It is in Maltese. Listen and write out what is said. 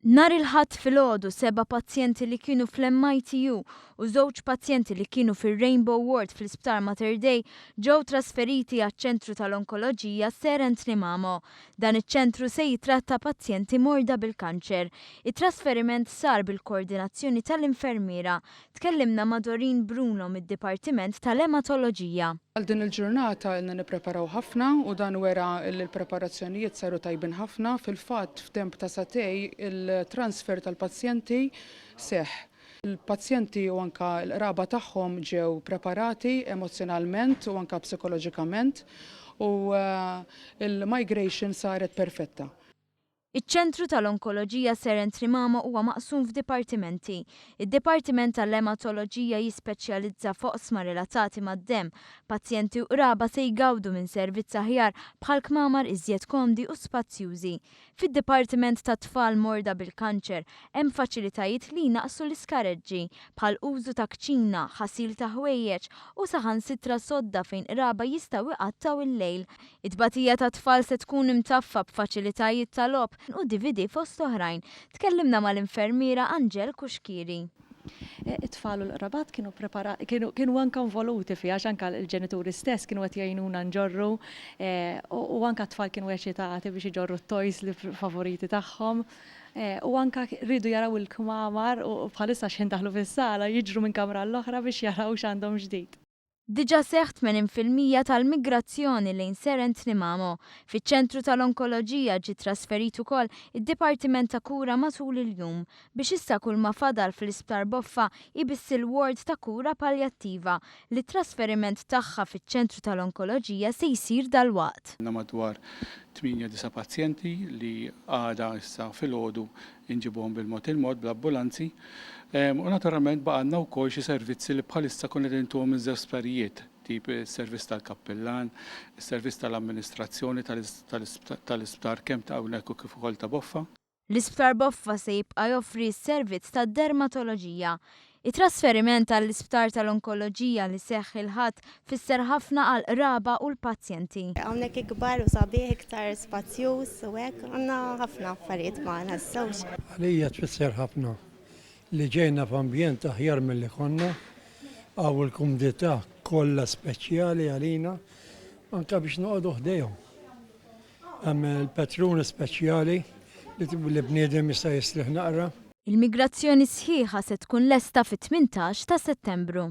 Nhar il-Ħadd filgħodu seba' pazjenti li kienu fl-MITU u żewġ pazjenti li kienu fir-Rainbow Ward fl-Isptar Mater Dei ġew trasferiti għaċ-Ċentru tal-Onkoloġija Sir Anthony Mamo. Dan iċ-ċentru se jittratta pazjenti morda bil-kanċer. It-trasferiment sar bil-koordinazzjoni tal-infermiera. Tkellimna ma' Doreen Bruno mid-Dipartiment tal-Ematoloġija. Għal din il-ġurnata ilna nippreparaw ħafna u dan wera li l-preparazzjonijiet saru tajbin ħafna. Fil-fatt f'temp ta' sagħtej il-transfer tal-pazjenti seħħ. Il-pazjenti u anke l-qraba tagħhom ġew preparati emozzjonalment u anke psikoloġikament u l-migration saret perfetta. Iċ-Ċentru tal-Onkoloġija Sir Anthony Mamo huwa maqsum f'dipartimenti. Id-Dipartiment tal-Ematoloġija jispeċjalizza f'oqsma relatati mad-demm. Pazjenti u qraba se jgawdu minn servizz aħjar bħal kmamar iżjed komdi u spazjużi. Fid-Dipartiment tat-Tfal Morda bil-Kanċer hemm faċilitajiet li jnaqqsu l-iskareġġi, bħal użu ta' kċina, ħasil ta' ħwejjeġ u saħansitra sodda fejn qraba jistgħu jqattgħu l-lejl. It-tbatija tat-tfal se tkun imtaffa b'faċilitajiet ta' logħob u DVD fost oħrajn. Tkellimna mal-infermiera Angèle Cuschieri. It-tfal u l-qrabat kienu preparati, kienu kienu anke involuti fiha għax anke l-ġenituri stess kienu qed jgħinuna nġorru u anke t-tfal kienu eċitati biex iġorru t-toys li favoriti tagħhom u anke riedu jaraw il-kmamar u bħalissa x'ħin daħlu fis-sala jiġru minn kamra għall-oħra biex jaraw x'għandhom ġdid. Diġà seħħ 80% tal-migrazzjoni lejn Sir Anthony Mamo. Fiċ-Ċentru tal-Onkoloġija ġie trasferit ukoll id-Dipartiment ta' Kura matul il-jum, biex issa kull ma fadal fl-Isptar Boffa hi biss il-ward ta' kura paljattiva, li t-trasferiment tagħha fiċ-Ċentru tal-Onkoloġija se jsir dalwaqt. Għandna madwar tmienja disa' pazjenti li għada issa filgħodu inġibuhom bil-mod il-mod bl-ambulanzi. U naturalment baqgħalna wkoll xi servizzi li bħalissa konna qegħdin intuhom minn żewġ sptarijiet, tip is-servizz tal-kappillan, is-servizz tal-amministrazzjoni tal-isptar kemm ta' hawnhekk u kif ukoll ta' Boffa. L-Isptar Boffa se jibqa' joffri s-servizz tad-dermatoloġija. It-trasferiment għall-Isptar tal-Onkoloġija li seħħ il-Ħadd fisser ħafna għall-qraba u l-pazjenti. Hawnhekk ikbar u sabiħ, iktar spazjuż u hekk, għandna ħafna affarijiet magħna issa hux. Għalija tfisser ħafna li ġejna f'ambjent aħjar milli konna, hawn il-kumdità kollha speċjali għalina anke biex noqogħdu ħdejhom. Hemm il-petruna speċjali li bniedem jista' jistrieħ naqra. Il-migrazzjoni sħiħa se tkun lesta fit-18 ta' Settembru.